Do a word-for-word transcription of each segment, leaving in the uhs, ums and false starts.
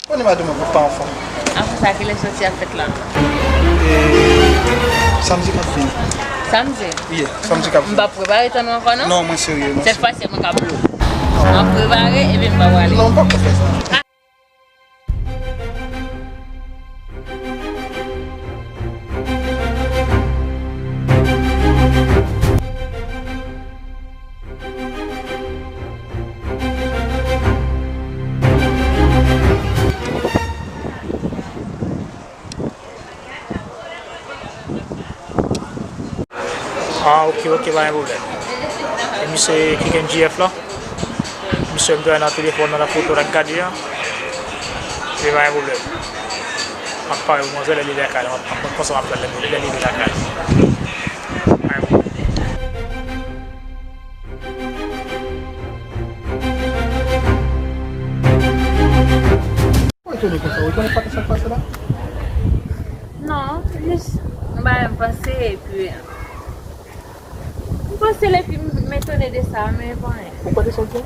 Konnen madanm mwen pa anfòm. Apre sa, kilè sòti ap fèt la? E, samdi k ap vini. Samdi? Yeah, samdi k ap vini. M p ap prepare tann ou ankò, non? Non, mwen serye, mwen serye. Sèt fwa si mwen ka blow. M ap prepare, epi m pa prale. Non, m p ap fè sa. Ah, ok, ok, pa gen pwoblèm. E misye K K N G F la? Misye m te wè nan telefòn nan, nan foto l ap gade an. Epi pa gen pwoblèm. M ap pare pou manzè lè li lakay la. M ap, m ap konsa m ap fè lè, lè li lakay la. Pa gen pwoblèm. Ou etone konsa, ou etone pa de sa k pase la? Non, jis yon bagay m panse, epi m panse l, epi m etone de sa, men pa anyen. Ou kwè de sa w di a?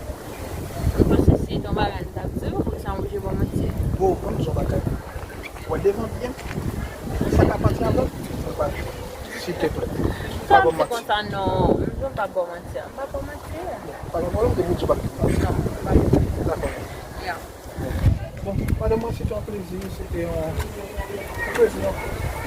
M panse si se yon bagay m t ap di w, poukisa m oblije ba w manti? Bon, ban m di w yon bagay. Wè devan byen. Sa ka pati avè m, mwen pa jwe. Silteplè. Pa ban m manti. Sa ap di konsa, non. M di w m p ap ba w manti. M p ap ba w manti. Pa gen pwoblèm, depi w di w p ap di m manti. Non, m p ap di w manti. Dakò. Ya. Bon, madanm mwen, se te yon plezi, se te yon, yon plezi, non?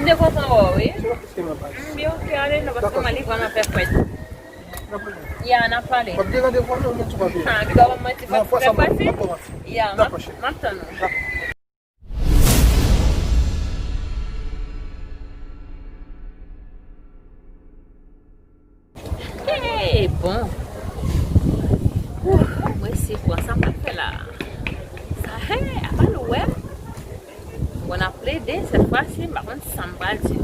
M te kontan wè w, wi. Se pa plis ke mwen pa di. M byen, ok, ale, non, paske mwen, li vrèman fè frèt. N ap pale. Ya, n ap pale. W ap gen randevou avè m, ou menm tou w ap gen. Ha, ki w ap manti, fè, fè pase? Non, fwa sa, m ap, m ap ba w manti. Ya, m ap, m ap tann ou. Dakò. Hey, bon. Ouh, mwen se kwa sa m pral fè la. Sa, hey, apa nou wè? Bon, n ap plede, sèt fwa si, m pa konn sa m pral di.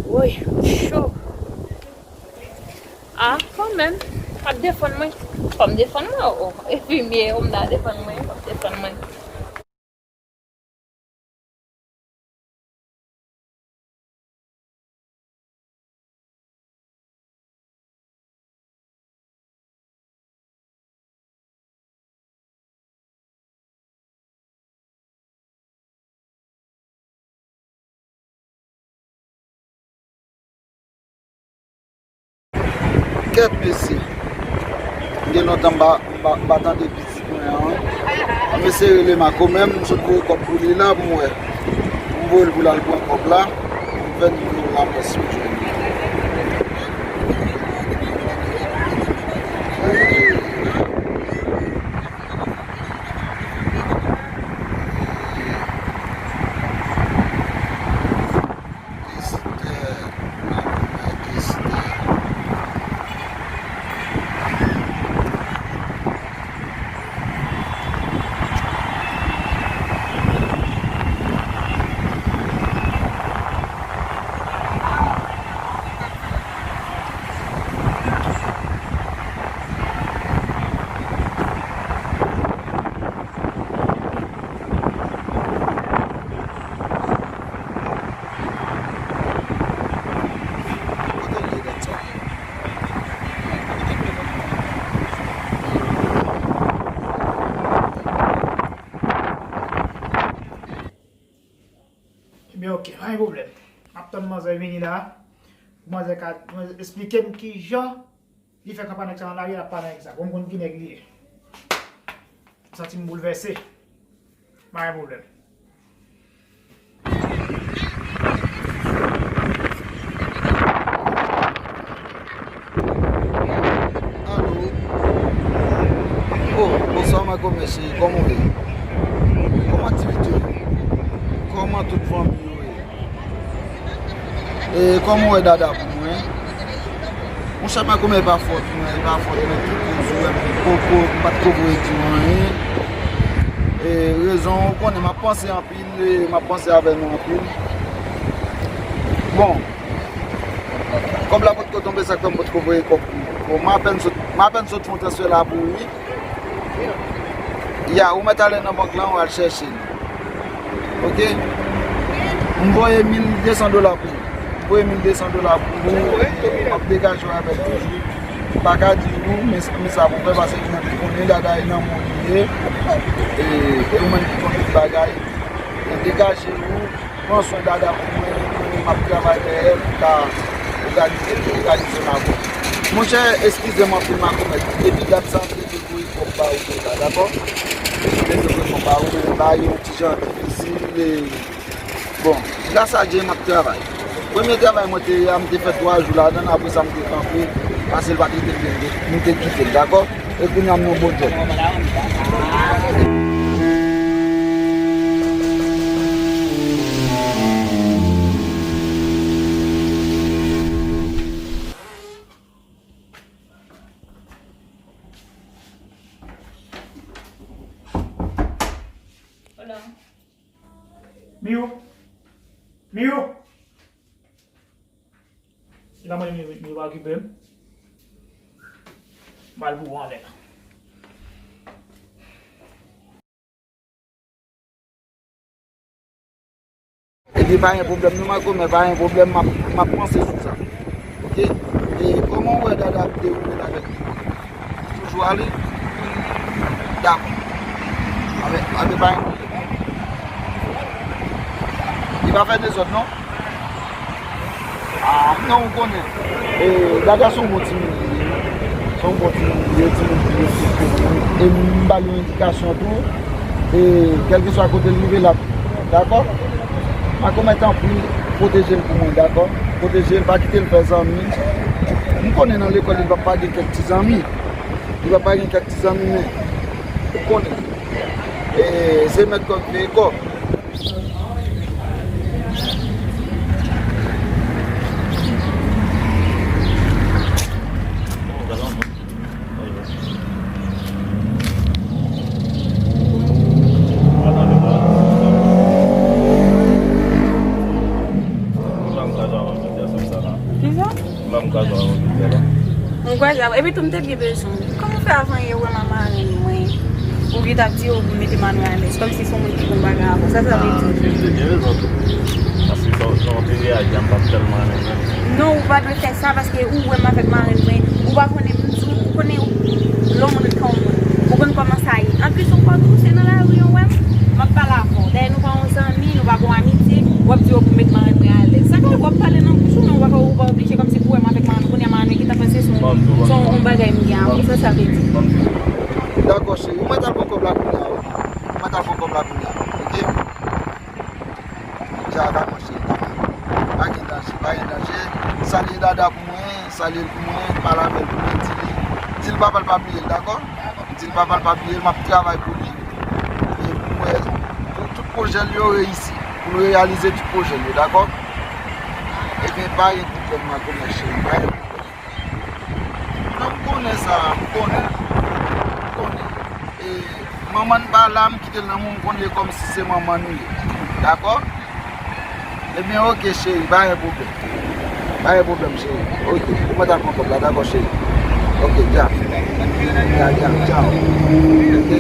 Woy, cho. Ah, kanmenm, m ap defann mwen. Fò m defann mwen, oh. Enfimye, oh, m ta defann mwen, fò m defann mwen. Kèt mesye, m gen lontan m pa, m pa, m pa tande pitit mwen an. Mesye rele m a komè, m sot voye kòb pou li la pou m wè. M voye l pou l al pran kòb la, m fè nimewo l la, m wè si m jwenn li. Esther, maman Esther. Ebyen, ok, pa gen pwoblèm. M ap tann manzè vini la. Manzè ka, manzè esplike m kijan li fè kanpay nèg sa nan lari, l ap pale nèg sa. Bon, m konn ki nèg li ye. M santi m boulvèse. Pa gen pwoblèm. Alo. Oh, bonswa, ma kòmè cheri, kòman w ye? Kòman aktivite yo? Kòman tout fanmi yo ye? E kòman w wè Dada pou mwen? Monchè, pa kòmè, e pa fòt mwen, e pa fòt mwen, tout koz ou wè m poko, m pa t ko voye di w anyen. E rezon, ou konnen, m ap panse anpil, e m ap panse avè nou anpil. Bon, kòb la potko tonbe, sa k fè m potko voye kòb pou ou. Bon, m apèn sot, m apèn sot fè yon transfè la pou ou, wi. Ya, ou mèt ale nan bank lan, ou al chèche l. Ok? M voye mil de san dola pou ou. M voye mil de san dola pou ou. M ap degaje w avè l toujou. M pa ka di nou, men, men sa pou fè, paske mwen te konnen Dada e nan moun li ye. E, e ou menm ki konn tout bagay. E degaje ou, pran swen Dada pou mwen, mwen menm m ap travay dèyè l pou ka òganize, òganize m avè w. Monchè, eskize m anpil, makomèt. Depi dat sa, m te dwe voye kòb ba ou deja, dakò? M te dwe voye kòb ba ou, men la, yon ti jan difisil, e Bon, gras a Dye, m ap travay. Premye travay mwen te ye a, m te fè twa jou ladan l, apre sa, m te kanpe, paske l pa te te byen, m te kite l, dakò? E kounye a, m nan bon djòb. Miyou! Miyou! Li pa mande Miyou, Miyou pa okipe m. M pral pou anlè. Ebyen, pa gen pwoblèm non, makomè, pa gen pwoblèm, m ap, m ap panse sou sa. Oke? E kòman w wè Dada ap dewoule l avèk Toujou ale. Dakò. Anben, anben, pa gen pwoblèm. Li pa fè dezòd, non? Ah, non, ou konnen. E, Dada se yon bon timoun li ye. Se yon bon timoun li ye, timoun ki respekte moun. E m ba l yon edikasyon tou. E, kèlkeswa kote l rive, l ap, dakò? Makomè, tanpri, pwoteje l pou mwen, dakò? Pwoteje l, pa kite l fè zanmi. M konnen nan lekòl, li p ap pa gen kèk ti zanmi. Li p ap pa gen kèk ti zanmi, men ou konnen. E, se mèt kò k veye kò. Kisa? Mwen kwaze avè w, epi tou m te byen bezwen w. Kòman w fè avan yè ou wè m ak marenn mwen? Ou gentan di yo pou mete marenn mwen alèz, kòmsi se yon moun ki gon bagay avè w. Sa sa vle di? Ah, se, se byen rezon tou. Paske sa, jan w te reyaji a, m pa t tèlman renmen. Non, ou pa dwe fè sa, paske ou wè m avèk marenn mwen. Ou pa konnen, m di w, ou konnen lè yon moun ret kan yon moun. Ou konn kòman sa ye. Anplis, ou konn tou, se nan lari yon wè m, m ap pale avè w. Dayè, nou pa yon zanmi, nou pa gon amitye, w ap di yo pou met marenn mwen alèz. Sa ka w ap pale nan bouch ou, men ou pa ka, ou pa oblije kòmsi pou wè m avèk marenn mwen. Kounye a marenn mwen gentan panse se yon, se yon bagay m gen avè w. Sa sa vle di? Dakò, cheri. Ou mèt al pran kòb la kounye a, wi. Ou mèt al pran kòb la kounye a, oke? Dja, dakò, cheri. Pa gen danje, pa gen danje. Salye Dada pou mwen, salye l pou mwen, pale avè l pou mwen, di li, di l papa l pa bliye l, dakò? Di l papa l pa bliye l, m ap travay pou li. E pou mwen, pou tout pwojè l yo reyisi. Pou l reyalize tout pwojè l yo, dakò? Ebyen, pa gen pwoblèm, makomè cheri, pa gen pwoblèm. Non, m konnen sa, m konnen. M konnen. E, manman n pa la, m kite l nan men w, m konnen kòmsi se manman nou ye. Dakò? Ebyen, oke, cheri, pa gen pwoblèm. Pa gen pwoblèm, cheri. Oke, ou mèt al pran kòb la, dakò, cheri? Oke, dja. Dja, dja, dja. Oke.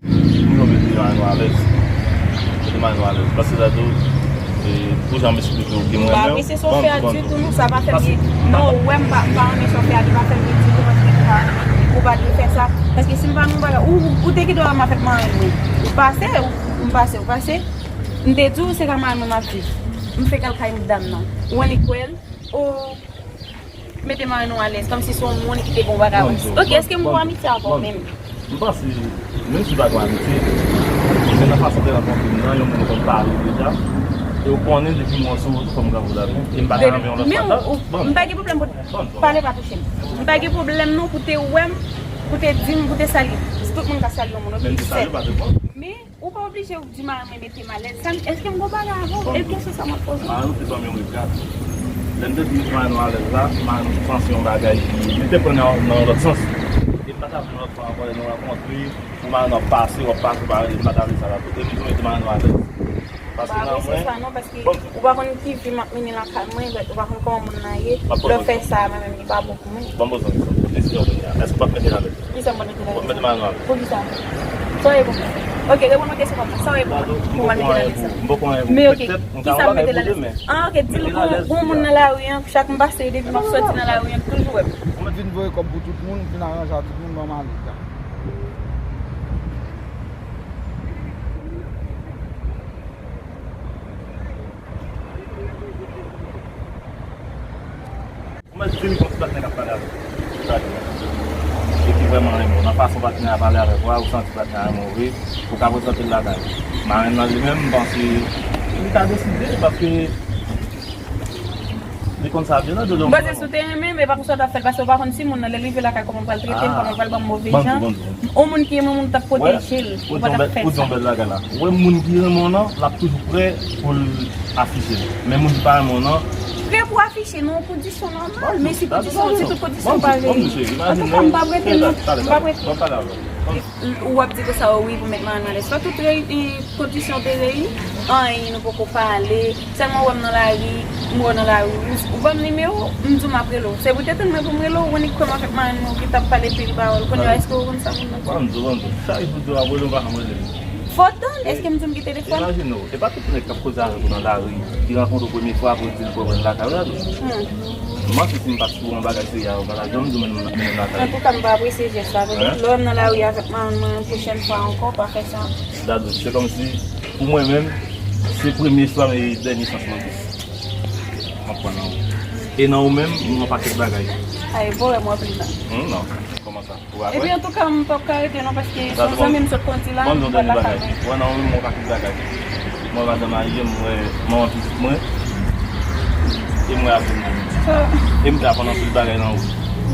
Toujou mete marenn nou alèz. Mete marenn nou alèz. Paske sa tou, e, pou jan m esplike w, gen mwen menm. M pa apresye sofè a ditou, non, sa pa fè m byen. Non, ou wè m pa, m pa renmen sofè a, li pa fè m byen ditou, paske m pa, ou pa dwe fè sa. Paske si m pa nan yon bagay, ou, ou, ou te gen dwa wè m avèk marenn mwen. Ou pase, ou, m pase, ou pase. M te di w se ka marenn mwen m ap viv. M fenk al kay dam nan. Ou wè li kwè l. O, mete marenn nou alèz, kòmsi se yon moun ki te gon bagay avè w. Oke, èske m gon amitye avè w menm? M panse, menm si pa gon amitye, men nan fason w te rankontre m nan, yon moun ou konn pale deja, e ou konnen depi m wè w sou wout ou fè m granmoun avè w, e m pa ka renmen yon lòt patat. M pa gen pwoblèm pou pale pa touche m. M pa gen pwoblèm non pou te wè m, pou te di m, pou te salye m. Tout moun ka salye yon moun, oke, sèt. Men ou pa oblije di marenn mwen mete m alèz. Sa, èske m gon bagay avè w? E kesyon sa m ap poze w? Marenn nou se zanmi w ret gade. Lè m te di mete marenn nou alèz la, marenn nou panse yon bagay ki, li te pran nan, nan yon lòt sans. E m pa ta vle yon lòt fwa ankò lè nou rankontre, pou marenn nou ap pase, w ap pase, w pa rele, m pa ta vle sa la tou. E m toujou mete marenn nou alèz. Paske nan mwen, ou pa konn ki vi m ap mennen lakay mwen, ou pa konn kòman moun nan ye. Lè w fè sa, mwen menm, li pa bon pou mwen. Ban m poze w yon kesyon. Desi w kounye a, èske w p ap mete l alèz? Kisa m pral mete la? W ap mete marenn nan alèz. Poukisa? Sa w ye pou mwen? Ok, reponn mwen kesyon pa m nan. Sa w wè pou, pou mwen mete nan lès la? Men ok, kisa m mete nan lès la? Ah, ok, di l pou yon moun nan lari an, chak m pase, depi m ap soti nan lari an, toujou wè m. Ou mèt vin voye kòb pou tout moun, vin aranje a tout moun, ban m ale. Ou mèt di m yon ti patnè k ap pale avè w. Sa di. E ki vrèman renmen w. Nan fason patnè a pale avèk ou a, ou santi patnè a renmen w vre. Ou ka prezante l lakay ou. Marenn nan li menm, m panse li ka deside, paske li konn sa byen, non, de lòm. M panse si w te renmen, men pa konsa w t ap fè l, paske w pa konn si moun nan, lè l rive lakay, kòman l pral trete l, kòman l pral ban m move jan. Yon moun ki renmen moun t ap pwoteje l, ou pa t ap fè sa. Ou di yon bèl bagay la. Ou wè moun ki renmen w nan, l ap toujou prè pou l afiche l. Men moun ki pa renmen w nan, prè pou afiche nan yon kondisyon nòmal, men si kondisyon, si tout kondisyon parèy. Antouka, m p ap rete non, m p ap rete. Ou ap di konsa, o wi, pou met marenn nan lès la, tout reyini, kondisyon te reyini, anyen nou poko pale, sèlman w wè m nan lari, m wè w nan lari, ou, ou ban m nimewo, m di w m ap rele w. Se pou w te tann mwen pou m rele w, ou annik kwè m avèk marenn mwen ki t ap pale pil pawòl. Kounye a, èske w konn sa moun nan di? Ban m di w, ban m di w. Chak jou w di w ap rele m, ou pa janm rele m. Fò w tann, èske m di w m gen telefòn? Imajine w, e pa tout nèg k ap koze avèk ou nan lari, ki rankontre w premye fwa, pou w di l pou w pran l lakay ou, gade w. M panse si m pa t sou yon bagay serye avè w, m pa t ap janm di w mennen m lakay ou. Antouka, m pa apresye jès la. Petèt lè w wè m nan lari avèk marenn mwen, pwochèn fwa ankò, pa fè sa. Dadou, se kòmsi, pou mwen menm, se premye chwa m e dènye chans mwen gen. M ap pran nan ou. E nan ou menm, m wè yon pakèt bagay. Ay, bon, wè m ranpli nan. Hmm, non. Kòman sa? Ou pa kwè? Epi, antouka, m p ap ka rete non, paske se yon zanmi m sot konn di la, m pral lakay mwen. Bon, m di w dènye bagay. Wè nan ou menm, m wè yon pakèt bagay. Mwen, madanm marye m, mwen, manman pitit mwen. E mwen ap vin. E m te aprann anpil bagay nan ou.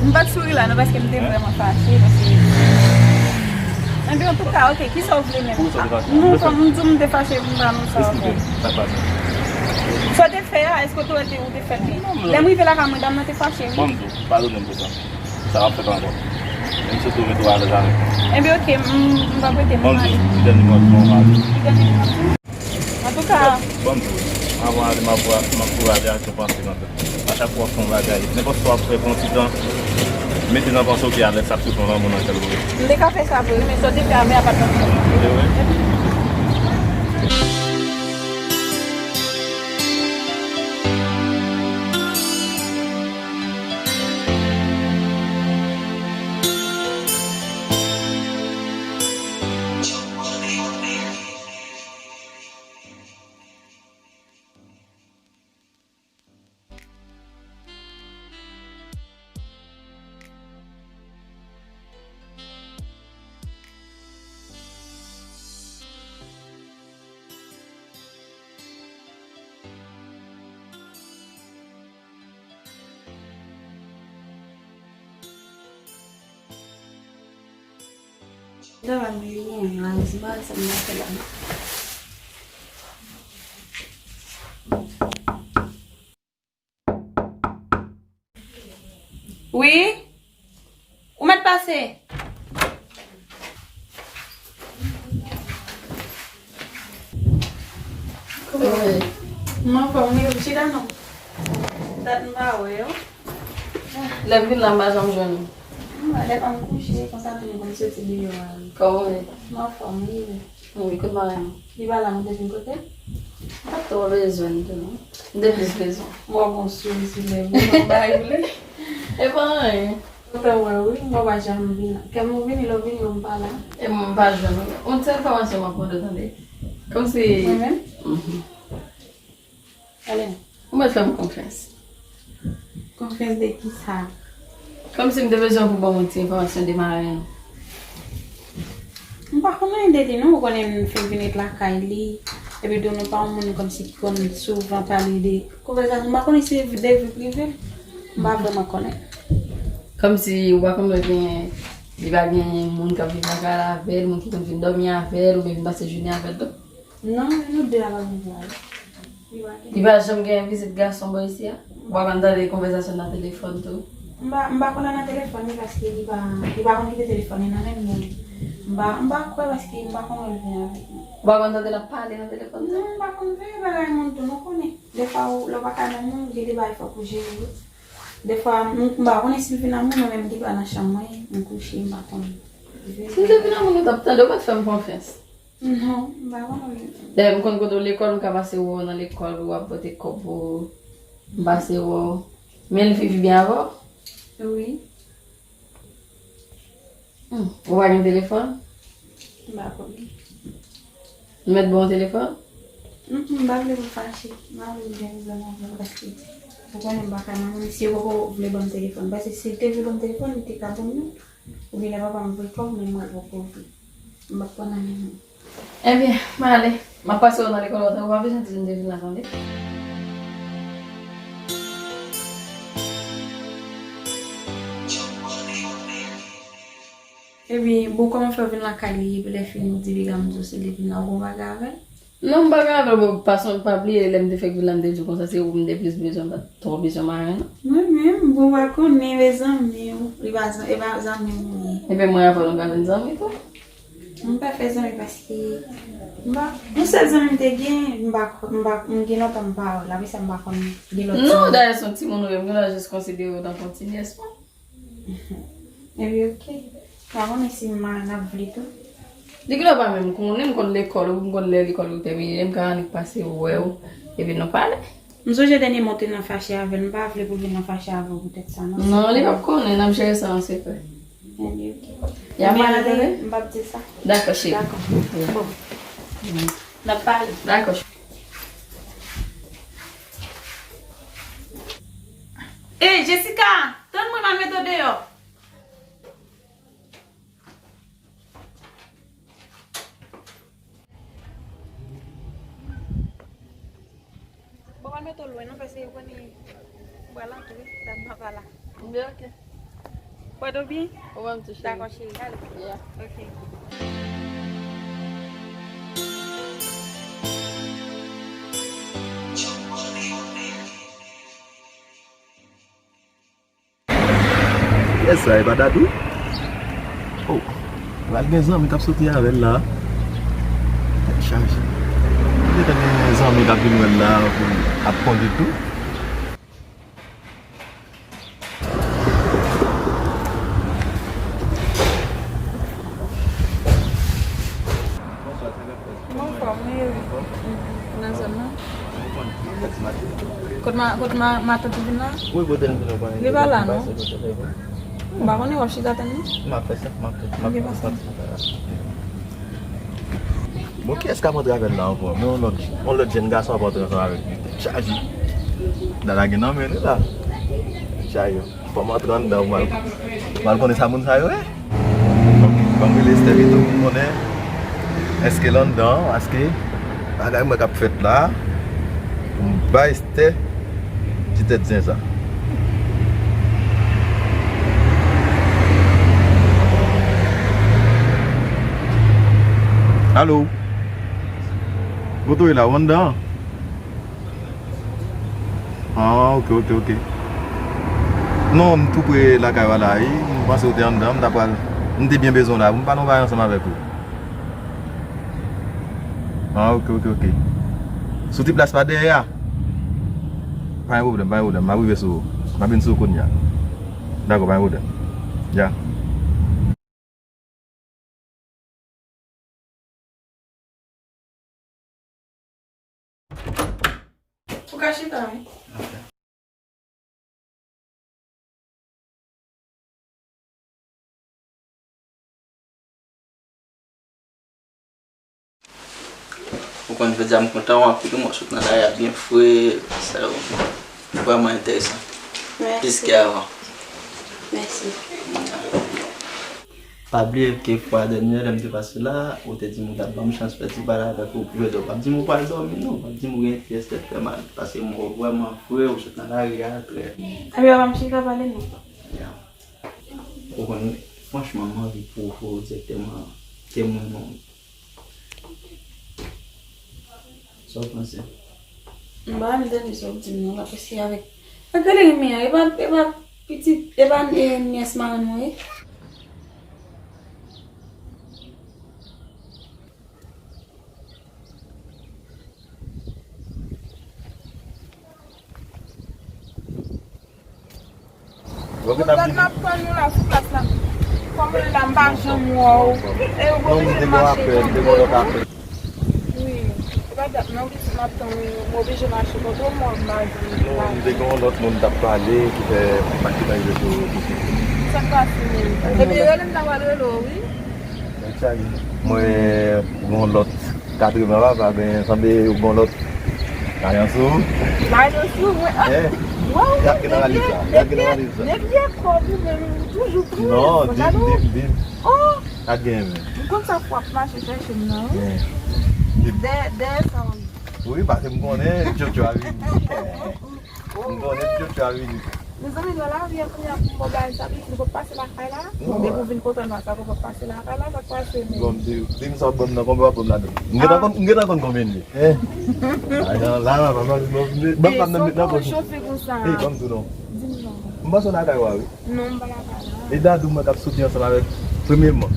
M pa t souri la non, paske m te vrèman fache, paske. Enben, antouka, ok, kisa w vle menm? Pou sa w te fache? Non, fò m di w m te fache, m pa non sa w fè. Esplike m, sa k pase? Sa w te fè a, èske w te wè ou te fè l? Lè m rive lakay mwen, dam nan te fache, wi. Ban m di w, padone m pou sa. Sa p ap fèt ankò. Menm si w tou mete w alèz avèk mwen. Enben, ok, m, m p ap rete, m ale. Ban m di w, ki dènye mo w ap di mwen pale? Ki dènye mo w ap di mwen? Antouka. Ban m di w, avan ale, m ap, m ap ankouraje w ak yon panse nan tèt ou. A chak fwa w fè yon bagay, nenpòt sa w ap fè pou yon ti tan, mete nan panse w ke Alex ap soufri yon lanmou nan kè l vre. M te ka fè sa vre, wi, men sa w te fè a, men a pa t nan kè m. Se vre? Travay mwen yo, mwen la, mwen se pa sa mwen fè la. Wi? Ou mèt pase. Kòman w ye? M anfòm, wi. Chita non. Dat m pa wè w. Lè m vin la, m pa janm jwenn ou. M pa, dèfwa m kouche, konsa tou m konn soti deyò a, wi. Kòman w ye? M anfòm, wi. Wi, kote marenn ou? Li pa la, m te vin kote l. M pa t twò bezwen l tou, non. M te plis bezwen. M wè w gon souri sou lèv ou, m bay ou li. E pa anyen. Kontan wè w, wi, m wè w pa janm vin. Kè m ou vini, lè w vini, m pa la. E m pa jwenn ou. Yon ti enfòmasyon m ap mande w, tande. Kòmsi. Mwen menm? Mhm. Alen. Ou mèt fè m konfyans. Konfyans de kisa? Kòmsi m te bezwen pou ban m yon ti enfòmasyon de marenn ou. M pa konn anyen de li non, ou konnen m fin vin ret lakay li. Epi tou nou pa yon moun kòmsi ki konn souvan pale de konvèsasyon. M pa konnen si se de vi prive l. M pa vrèman konnen. Kòmsi ou pa konn wè gen, li pa gen moun k ap viv lakay la avè l, moun ki konn vin dòmi avè l, oubyen vin pase jounen avè l tou? Non, nou de a pa viv la. Li pa gen. Li pa janm gen vizit gason bò isi a? Ou pa konn tande konvèsasyon nan telefòn tou? M pa, m pa konn nan telefòn li paske li pa, li pa konn kite telefòn li nan men m, men m pa, m pa kwè paske m pa konn wè l vin avèk nou. Ou pa konn tande l ap pale nan telefòn tou? Non, m pa konn veye bagay moun tou, nou konnen. Dèfwa ou, lè w pa ka nan moun, gen de bagay fòk ou jere yo. Dèfwa, m, m pa konnen si l vin nan moun, mwen menm ki pa nan chanm mwen, m kouche, m pa konn. Si l te vin nan moun, ou t ap tande, ou pa t fè m konfyans. Non, m pa konnen. Dayè, m konn kote w lekòl, m ka pase wè w nan lekòl, w ap pote kòb ou, m pase wè w. Men li viv byen avè w? Wi. Hmm, ou pa gen telefòn? M pa konnen. M mèt ba w telefòn? Mm, mm, m pa vle pou fache. M pa vle gen pwoblèm avè w paske ou konnen m pa ka manman si yo poko vle ban m telefòn. Paske si l te vle ban m telefòn, li te ka ban m youn. Oubyen lè papa m voye kòb, men mwen poko vle. M p ap pran nan men nou. Ebyen, m ale. M ap pase w nan lekòl, w pa bezwen di m te vin la, tande. Ebyen, bon, kòman fè w vin lakay li, epi lè fini w di piga m di w si l te vin la, ou gon bagay avè l? Non, m pa gen avè l, bon, pa sonje, pa bliye, lè m te fèk vin la, m te di w konsa, se ou m te plis bezwen, m pa t twò bezwen maren, non. Mwen menm, bon, w pa konnen, e zanmi w, li pa zan-, e pa zanmi w li ye. Ebyen, mwen avè w, nou ka vin zanmi tou. M pa fè zanmi paske, m pa, yon sèl zanmi m te gen, m pa, m pa, m gen lontan m pa wè l, apre sa, m pa konn gen lòt zanmi. Non, dayè, se yon timoun ou ye, m gen dwa jis konsidere w tankou yon ti nyès mwen. Epi oke. Pa konnen si m marenn ap vle tou. Depi lè w pa menm konnen, m konn lekòl ou, m konn lè lekòl ou tèmine, m ka annik pase wè w, epi nou pale. M sonje dènye mwa w te nan fache avè l, m pa vle pou l vin nan fache avè w poutèt sa, non. Non, li p ap konnen, n ap jere sa an sekrè. Epi oke. Ya, m ale, tande? M p ap di sa. Dakò, cheri. Dakò. Ya. Bon. N ap pale. Dakò, cheri. Ey, Jessica, tann mwen, m al mete w deyò. Bon, m al mete w lwen, non, paske ou konnen m pral antre, dam nan pa la. Byen, oke. Pòte w byen? Ou menm tou, cheri. Dakò, cheri, ale. Yeah. Oke. Kiyès sa, e pa Dadou? Oh, pral gen zanmi k ap soti avè l la. Tèt chaje. Gentan gen zanmi k ap vin wè l la pou l ap kondui tou. Mwen anfòm, wi, wi. Nan zòn nan. Kot ma, kot ma, matant ou vin la? Wi, kote l vin la. Li pa la, non. M pa konnen, w ap chita tann li? M ap fè sa, m ap, m ap, m ap chita la. Bon, kiyès k ap antre avè l la ankò? Men yon lòt, yon lòt jèn gason ap antre ansanm avèk li. Tèt chaje. Dada gen nan men li la. Tèt chaje. Fò m antre anndan pou m al, pou m al konnen sa moun sa yo ye. Ban m, ban m rele Esther pito pou m konnen èske l anndan, èske bagay mwen k ap fèt la. Pou m bay Esther ti tèt zen sa. Alo? Kote w ye la? Ou anndan? Ah, ok, ok, ok. Non, m tou pre lakay w la, wi. M panse w te anndan, m ta pral, m te byen bezwen w la pou m pale yon bagay ansanm avèk ou. Ah, ok, ok, ok. Sou ti plas pa dèyè a? Pa gen pwoblèm, pa gen pwoblèm. M ap rive sou ou. M ap vin sou ou kounye a. Dakò, pa gen pwoblèm. Ya. Ou ka chita, wi. Ou konn jodi a m kontan w anpil, mwen sot nan lari a byen fre, sa yo vrèman enteresan. Mèsi. Plis ke avan. Mèsi. Pa bliye ke fwa dènye lè m te pase la, ou te di m ou t ap ban m chans fè ti pale avèk ou pou jodi a. W p ap di m ou pral dòmi non, w p ap di m ou gen pyès tèt fè mal, paske m wè w vrèman fre, ou sot nan lari a trè. Ebyen w ap chita pale non. Ya. Ou konn, franchman, m anvi pwouve w dirèkteman ke m renmen w. Sa w panse? M pa renmen tande sa w ap di m nan, paske avèk, avèk gade renmen an, e pa, e pa pitit, e pa, e, nyès marenn mwen ye. Bon, gad m ap tann ou la sou plas la. Kòm ou la, m pa janm wè w. E ou oblije mache tankou. Non, pitit, m ap tann ou, m oblije mache kote w, mwen, m pa di. Non, m te gen yon lòt moun t ap pale ki fè m pa t gentan rive sou ou. Sa k pase menm? Epi rele m ta pral rele w, wi. Mwen, gen yon lòt katreven papa, ben, sanble ou gen yon lòt. Lajan sou ou? Lajan sou mwen. Eh, y ap gen nan valiz la. Y ap gen nan valiz la. Depi e kòb ou menm, ou toujou prè. Non, dim, dim, dim. Oh! Ak gen men. M konn sa fwa ap mache chèche m nan, wi. Dèyè, dèyè sa w ye. Wi, paske m konnen Jojo a vini. M konnen Jojo a vini. Mezanmi, nan lavi a kounye a pou m ba w bagay sa, pitit, ou p ap pase lakay la. Depi w vin kote nou a, sa w p ap pase lakay la, sa k pase menm? Bon, di, di m sa w ban m nan, konbyen w ap ban m ladan? M gentan konn, m gentan konn konbyen li ye. Eh. Lajan la, la, la, la, la, ban m pa nan met nan pòch ou. Chofe konsa. Eh, ban m tou non. Di m non. M panse w lakay ou a, wi. Non, m pa lakay la. E Dadou mwen k ap soti ansanm avèk, premyèman,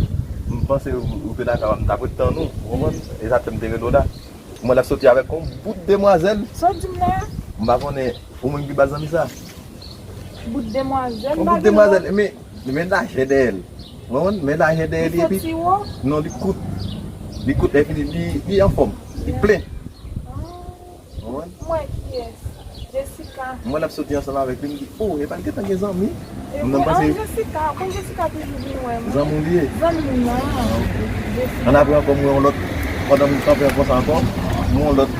m panse ou, ou te lakay ou a, m t ap ret tann ou, ou konprann? E sa fè m te rele w la. Mwen l ap soti avèk yon bout demwazèl. Sa w di m la? M pa konnen, ou menm ki ba l zanmi sa. Bout demwazèl, yon bout demwazèl, men, men lajè dèyè l. Ou konprann? Men lajè dèyè li epi. Li fò ti wo? Non, li kout. Li kout epi li, li, li anfòm. Li plen. Ah. Ou konprann? Mwen kiyès? Jessica. Mwen l ap soti ansanm avèk li, m di, "Oh, e pa l gentan gen zanmi?" M nan panse Jessica, konn Jessica toujou vin wè mwen. Zanmi w li ye? Zanmi m nan. Ah, ok. Jessica. Ann apre ankò, m wè yon lòt, pandan m kanpe konsa ankò, m wè yon lòt,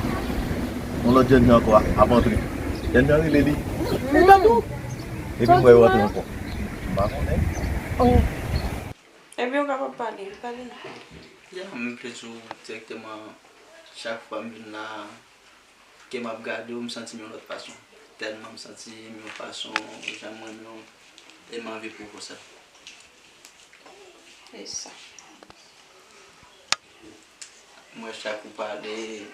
yon lòt jènjan ankò ap antre. Jènjan rele li. E Dadou. Epi m wè yo antre ankò. M pa konnen. Oh. Ebyen, ou kapab pale, pale non. Ya, m vle di w dirèkteman, chak fwa m vin la, ke m ap gade w, m santi m yon lòt fason. Tèlman m santi m yon fason, jan m renmen w, e m anvi pwouve w sa. E sa. M wè chak ou pale,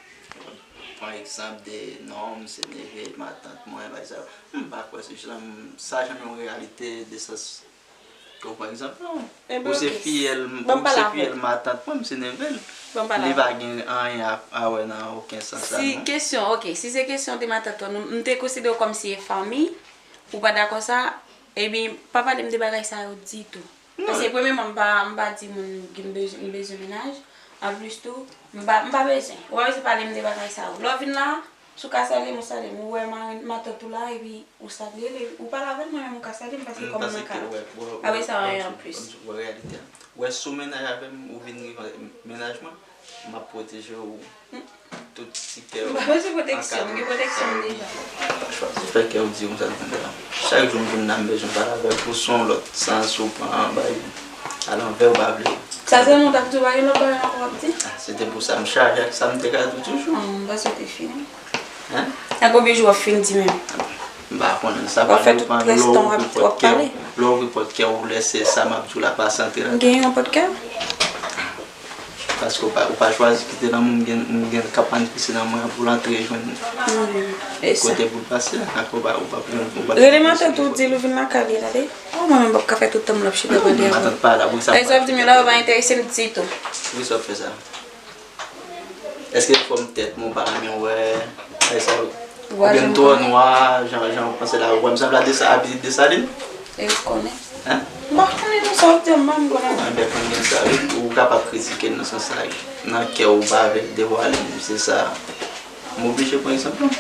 pran egzanp de non, m se neve matant mwen, pa egzanp, m pa kwè se jan, sa janm yon reyalite de sans. Ou pran egzanp, non. Ou se fiyèl, ou se fiyèl matant mwen, m se neve l. Li pa gen anyen a, a wè nan okenn sans la, non. Si kesyon, ok, si se kesyon de matant ou, nou, m te konsidere w kòmsi e fanmi, ou pa dakò sa, ebyen, pa pale m de bagay sa yo ditou. Paske premyèman, m pa, m pa di moun ki m bezwen, m bezwen mennaj. Anplis tou, m pa, m pa bezwen. Ou pa bezwen pale m de bagay sa yo. Lè w vin la, si w ka salye m, ou salye m. Ou wè ma-, matant ou la, epi ou salye l, ou pale avè l, mwen menm ou ka salye m, paske kòm m nan ka la. Apre sa, anyen anplis. Ou wè reyalite a. Ou wè si w mennaj avè m, ou vin rive mennaj mwen, m ap pwoteje w. Tout ti kè w. M pa bezwen pwoteksyon, m gen pwoteksyon m deja. Chwazi fè kè w di konsa, konsa. Chak jou m vin la, m bezwen pale avè w pou se yon lòt sans ou pran bay alanvè ou pa vle. Sa se moun t ap di w pa gen lòt bagay ankò w ap di? Ah, se te pou sa m chaje ak sa m te ka di w toujou. Ah, m panse w te fini. Hein? Nan konbyen jou w ap fin di menm? M pa konnen, sa va depann lè w ouvri pòt kè w. Lè w ouvri pòt kè w, lè se sa m ap di w la pase antre ladan. M gen yon pòt kè? Paske ou pa, ou pa chwazi kite lanmou m gen, m gen k ap manifeste nan mwen an pou l antre jwenn kote pou l pase a. Ou pa, ou pa, ou pa. Rele matant ou, di l ou vin lakay li, tande. Oh, mwen menm m p ap ka fè tout tan m l ap chita pale avè w. Matant pa la, poukisa m pa chita pale? Sa w di m yo la, yo pa enterese m ditou. Poukisa w ap fè sa? Èske fòm tèt mwen ou pa renmen wè? Èske oubyen m twò nwa, jan, jan w panse la, ou wè m sanble a Desa-, a pitit Desalin? E ou konnen. Hein? M pa konnen non, sa w ap di a m pa m konnen. Enben, konn gen sa wi. Ou kapab kritike m nan sans sa wi. Nan kè w ou pa vle devwale m, se sa. M oblije pran egzanp lan.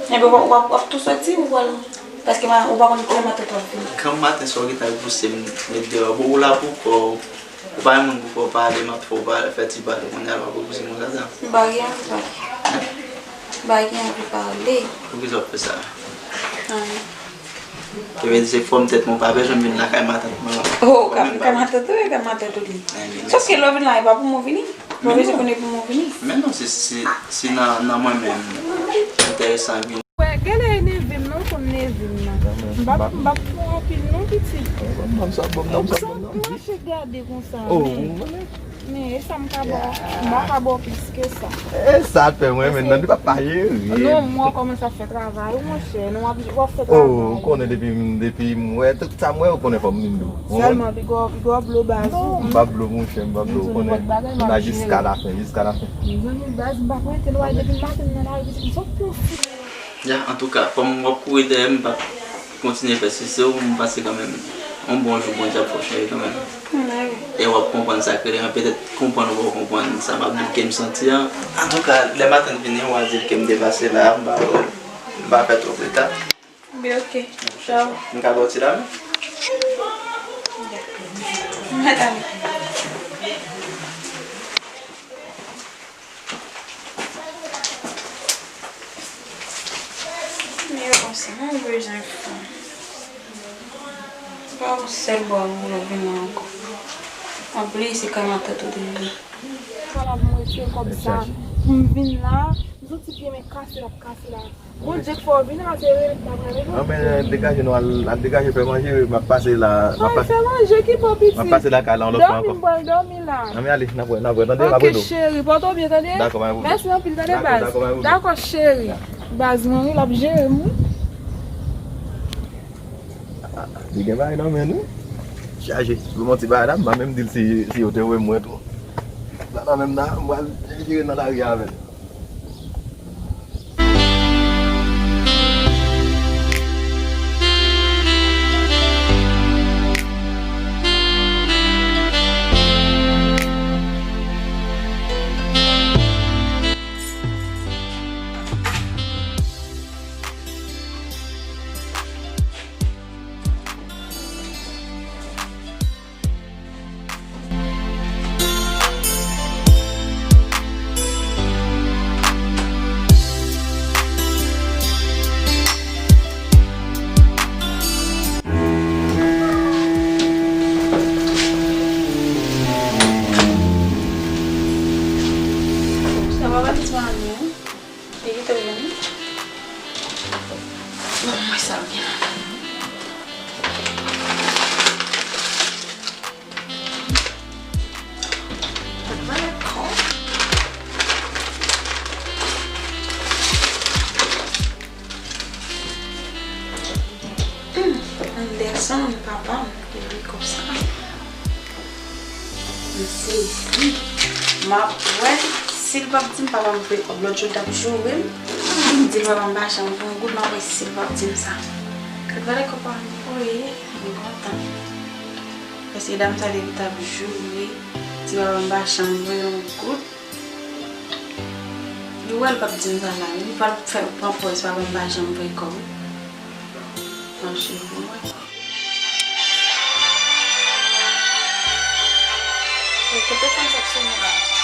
Enben, w ap, w ap, w ap tou soti, ou pral, paske ma-, ou pa konn kilè matant w ap vini. Granm maten, sa w gentan repouse m met deyò. Bon, ou la pou kò w. Ou pa yon moun pou fè w pale, m ap fè w pale, fè ti pale, kounye a l w ap repouse m konsa sa. M pa gen anvi pale. M pa gen anvi pale. Poukisa w ap fè sa? Anyen. Sa vle di se fòm tèt mwen, ou pa bezwen m vin lakay matant mwen. Oh, ou ka vin kay matant ou, e kay matant ou li. Sòf ke lè w vin la, e pa pou mwen vini. Mwen bezwen konnen pou mwen vini. Men non, si, si, si nan, nan mwen menm, enteresan vin. Wè, genlè e neve m nan, ou konn neve m nan. M p ap, m p ap pran anpil non, pitit. Ou sa ap mache gade konsa, men, men e sa m ka ba w. M pa ka ba w plis ke sa. E sa fè mwen, men nan li pa pa ye ri. Non, mwen kòmanse ap fè travay, ou monchè, non, w ap, w ap fè travay. Oh, ou konnen depi, depi m wè, tout sa m wè, ou konnen fò m vin dou. Sèlman, piga w, piga w blo baz ou. Non, m pa blo, monchè, m pa blo, ou konnen. M la jiska lafen, jiska lafen. Mezanmi, baz, m pa konn te lwaye depi maten nan lari, pitit, m sot pou fi. Ya, antouka, kòm w ap kouri dèyè m, m p ap kontinye fè si se ou, m panse kanmenm, yon bon jou, Bondye ap fè w chanje kanmenm. e w ap konprann sa k rele, mwen petèt konprann ou pa konprann sa m ap di ke m santi an. Antouka, lè matant vini, w a di l ke m te pase la, m pa wè l, m pa fè twòp reta. Byen, oke. Tchaw. M ka ba w ti lamen? Mèt ale. Men yo konsa, mwen bezwen fanm. Se pa yon sèl bò ou vle vin la ankò. Anplis, se kay matant ou te vin. Sa la pou mwen retire kòb sa. Pou m vin la, m santi pye m kase, l ap kase la. Bondye k fè w vin la, se rele m t ap rele. Non, men degaje nou, al, al degaje, fè manje, m ap pase la, m ap pase. Fè manje, ki pa piti. M ap pase lakay la yon lòt fwa ankò. Dòmi, m pral dòmi la. Non, men ale, n ap wè, n ap wè, tande, m ap rele w. Oke, cheri, pòte w byen, tande. Dakò, pa gen pwoblèm. Mèsi anpil, tande, baz. Dakò, pa gen pwoblèm. Dakò, cheri. Baz mwen, wi, l ap jere m, wi. Li gen bagay nan men nou. Chaje. Pou yon ti bagay la, m pa menm di l si, si yo te voye m mwen tou. Sa nan menm nan, m pral jere nan lari a avè l. Sa va, pa ti mami? Li kite w menm. Bon, mwen sa byen. Mwen dakò. Hmm, Anderson, papa m, li konsa. M sezi. M ap wè si l p ap di m papa m voye kòb. Lòt jou l t ap joure m. M di l papa m pa janm voye yon goud, m ap wè si l p ap di m sa. Gad valè kòb papa m voye, m kontan. Paske dam sa depi l t ap joure, di papa m pa janm voye yon goud. Li wè l p ap di m sa la, li pral fè pran pòz papa m pa janm voye kòb. Mache pou mwen. Kote fanm sa k sonnen la?